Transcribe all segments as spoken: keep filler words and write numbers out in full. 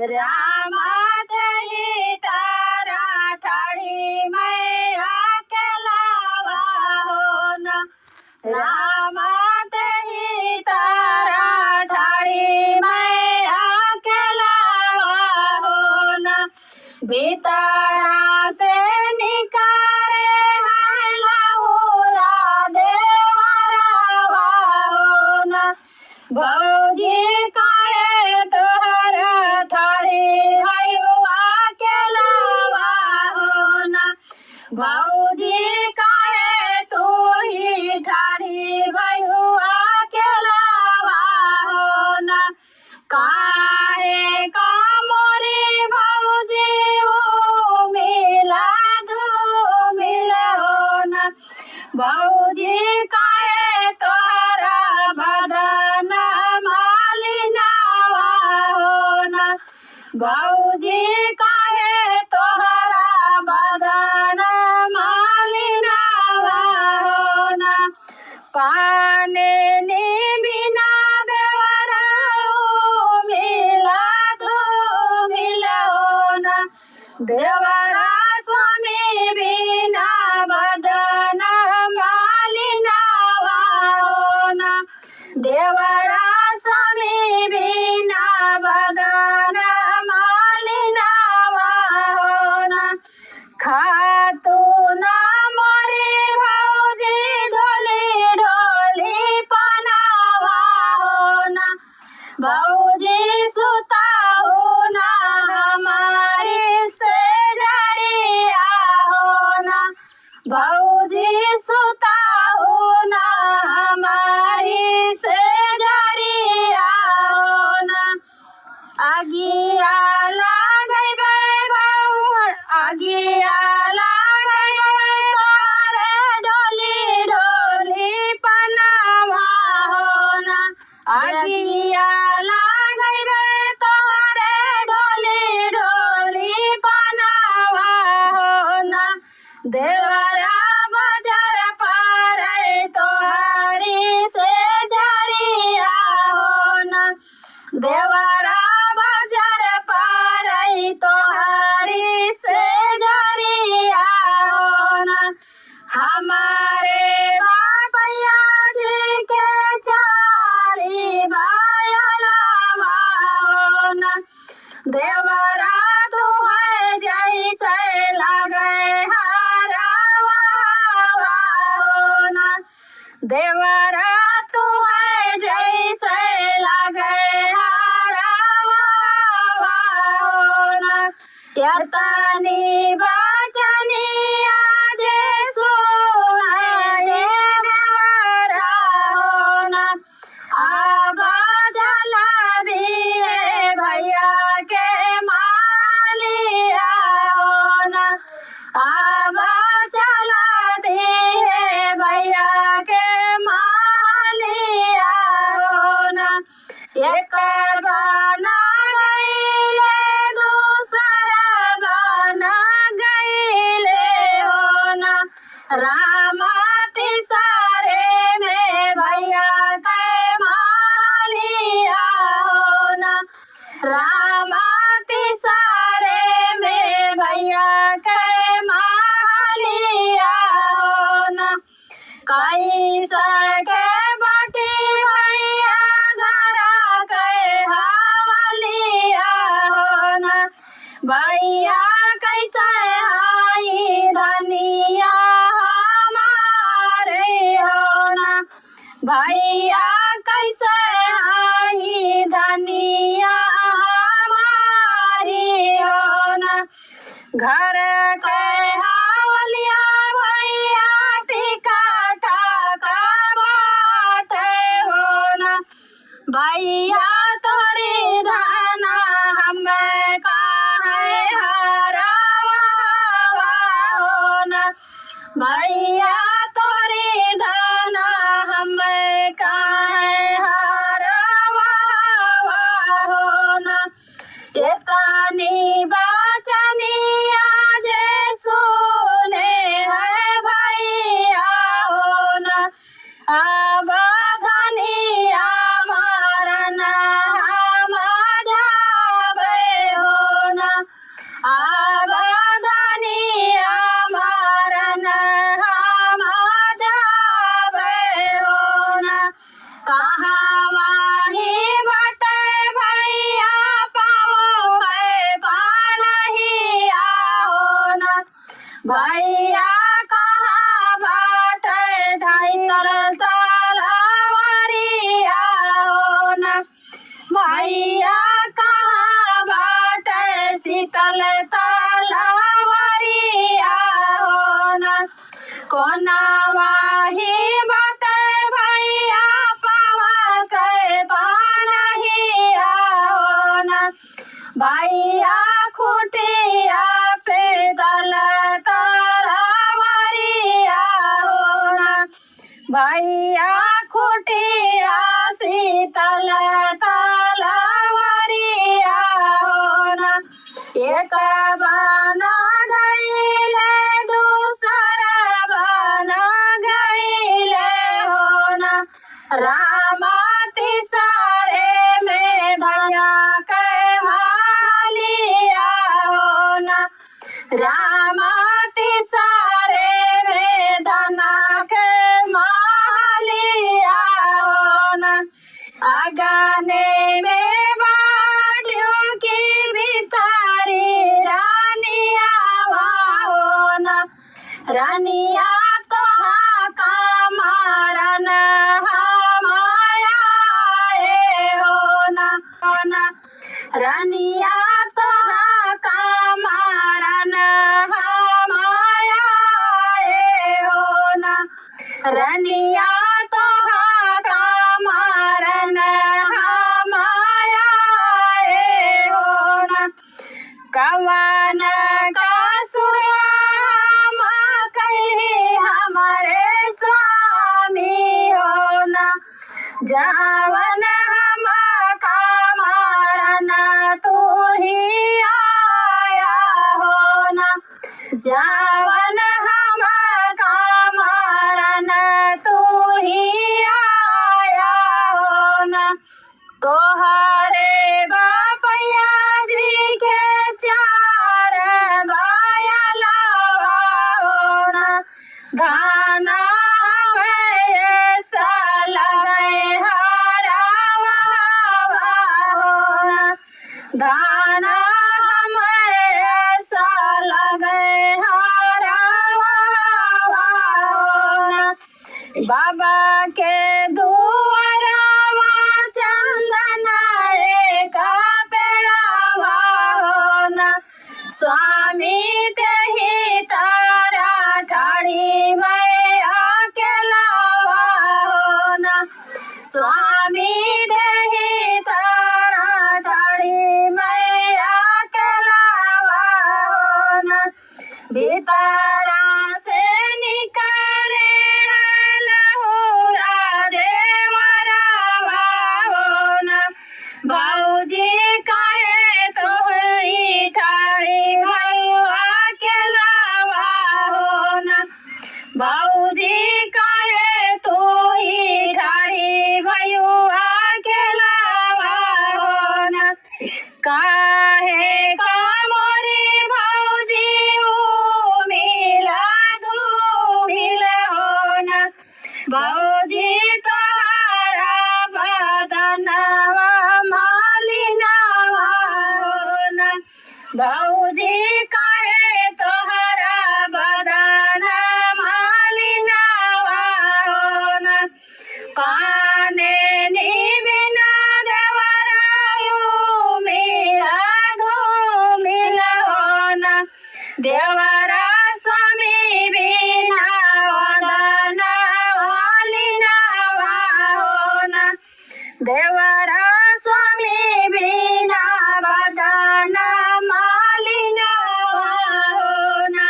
रामा तेरी तारा ठाड़ी मैया के लावा हो ना। रामा तेरी तारा ठाड़ी मैया के लावा हो ना। भीतरा से निकारे है लाहुरा देवरवा हो ना। भौजी काहे तोहर ठाड़ी भैया के लावा हो ना। भौजी काहे तू ही ठाड़ी भैया के लावा हो ना। काहे का मोरी भौजी ओ मिला दू मिलो ना। भौजी काहे तोहरा बदन मालिनावा हो ना। भौजी काहे तोहरा बदन मालिनावा हो ना। पानी नी बिना देवरा ओ मिला दू मिलो ना। देवरा स्वामी बिना बदन मालिनावा हो ना। देवरा स्वामी बिना बदन मालिनावा हो ना। खातू ना मोरी भौजी ढोली ढोली पनावा हो ना। भौजी सुताऊ ना हमारी से जरिया हो ना। भौजी सुताऊ ना हमारी से जरिया हो ना। अगिया लागैबे भौ-, अगिया लागैबे तोहरे ढोली ढोली पनावा हो ना। अगिया लागैबे तोहरे ढोली ढोली पनावा हो ना। देवरा बजर पारै तोहरी से जरिया हो ना। देवरा बजर पारै तोहरी से जरिया हो ना। हमारे बाबैया जी के चारी बायला हो ना। देवरा तू है जैसे लगे हरावा हो ना। देवरा तू है जैसे लगे हरावा हो ना। यतनी बचनिया जे सुनाए देवरा हो ना। आबा चला दिहे भैया के मालिया हो ना। आबा चला दिहे भैया के मालिया हो ना। एक बना गईले, दूसरा बना गईले हो ना। रामा तीसरे में भैया के मालिया हो ना। रामा तीसरे में भैया के मालिया हो ना। कैसा के बाटी भैया घरा के हवलिया हो ना। भैया कैसे हाई धनिया हमारे हो ना। भैया कैसे हाई धनिया हमारी हो ना। घर के हवलिया भैया टिका टाका बाटे हो ना। भैया तोरी धना हमें काहे हरावा हो ना। भैया तोरी धना हमें काहे हरावा हो ना। एतनी बचनिया जे आवाही बाटे भैया पावा के पानहिया हो ना। भैया खुटिया शीतल तरावरिया हो ना। भैया खुटिया शीतल तरावरिया हो ना। एक बन गइले दूसर बन गइले हो ना। रामा तीसरे में भैया के मालिया हो ना। रामा तीसरे में धना के मालिया हो ना। अगने में बाटियों की भीतरी रानिया हो ना। रानिया तोहा का मारन हमाया रे हो ना, हो ना। रानिया तोहा का मारन हमाया रे हो ना। रानिया तोहा का मारन हमाया रे हो ना। कवन कसूरवा हम कइली हमरे स्वामी हो ना। जवन हमका मारन तू ही आया हो ना। जवन हमका मारन तू ही आया हो ना। तोहरे बपैया जी के चार बयलवा हो ना। धाना हमें ऐसा लगे हरावा हो ना। धाना हमें ऐसा लगे हरावा हो ना। बाबा के दुआरवा चंदन एक पेड़वा हो ना। स्वामी तेही तारा ठाड़ी मैया के लावा हो ना। स्वामी तेही तारा ठाड़ी मैया के लावा हो ना। भीतरा से निकरे लहुरा देवरवा हो ना। भौजी काहे तोहरी ठाड़ी भैया के लावा हो ना। भौजी काहे तोहरी ठाड़ी भैया के लावा हो ना। काहे का मोरी भौजी ऊ मिला धूमिल हो ना। भौजी तोहरा बदनवा मालिनवा हो ना। भौजी काहे तोहरा बदन मालिनवा हो ना। पाने नी बिना देवरायु मिला धूमिल हो ना। देवरा स्वामी बिना बदन मालिनवा हो ना। देवरा स्वामी बिना बदन मालिनवा हो ना।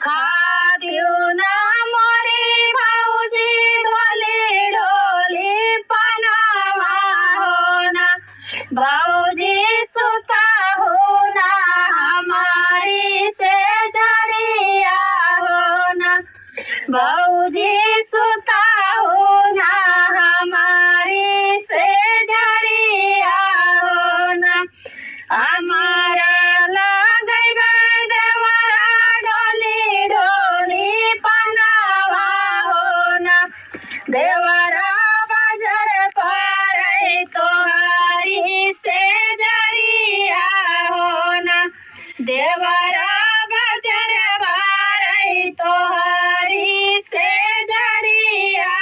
खादियो ना मोरी भौजी ढोली ढोली पनवा हो ना। भौजी सुता हो ना हमारी से जरिया हो ना। भौजी सुता हो ना हमारी से जरिया हो ना। हमारा लगैबे देवरा ढोली ढोली पनवा हो ना। देवरा बजर पर तोहरी से जरिया हो ना। देवरा बजर पर तोहरी से जरिया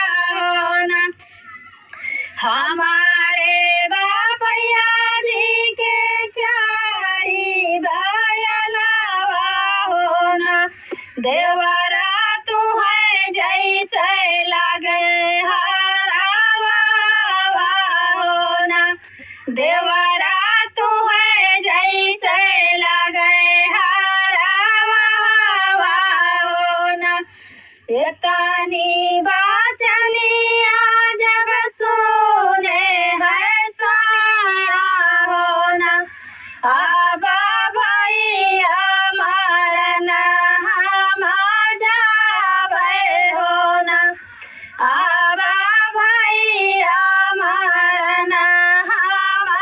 बचनिया जब सुने है स्वामिया हो ना, अब भैया मरन हम जाबे हो ना, अब भैया मरन हम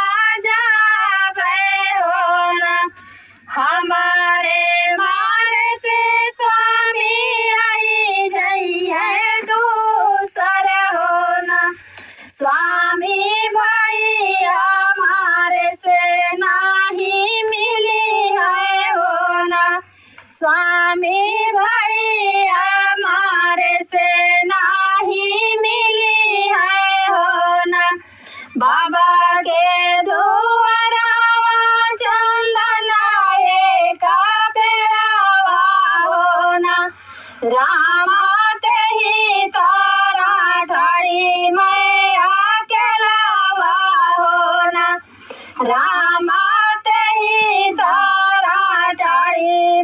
जाबे हो ना। हमारे मारे से स्वामी आई जइहै दूसर हो ना, स्वामी भैया मारे से नाही मिली है हो ना, स्वामी भैया मारे से नाही मिली है हो ना। बाबा के दुआरवा चंदन एक पेड़वा हो ना, रामा तेही तारा ठाड़ी मैं अकेलवा हो ना, रामा तेही तारा ठाड़ी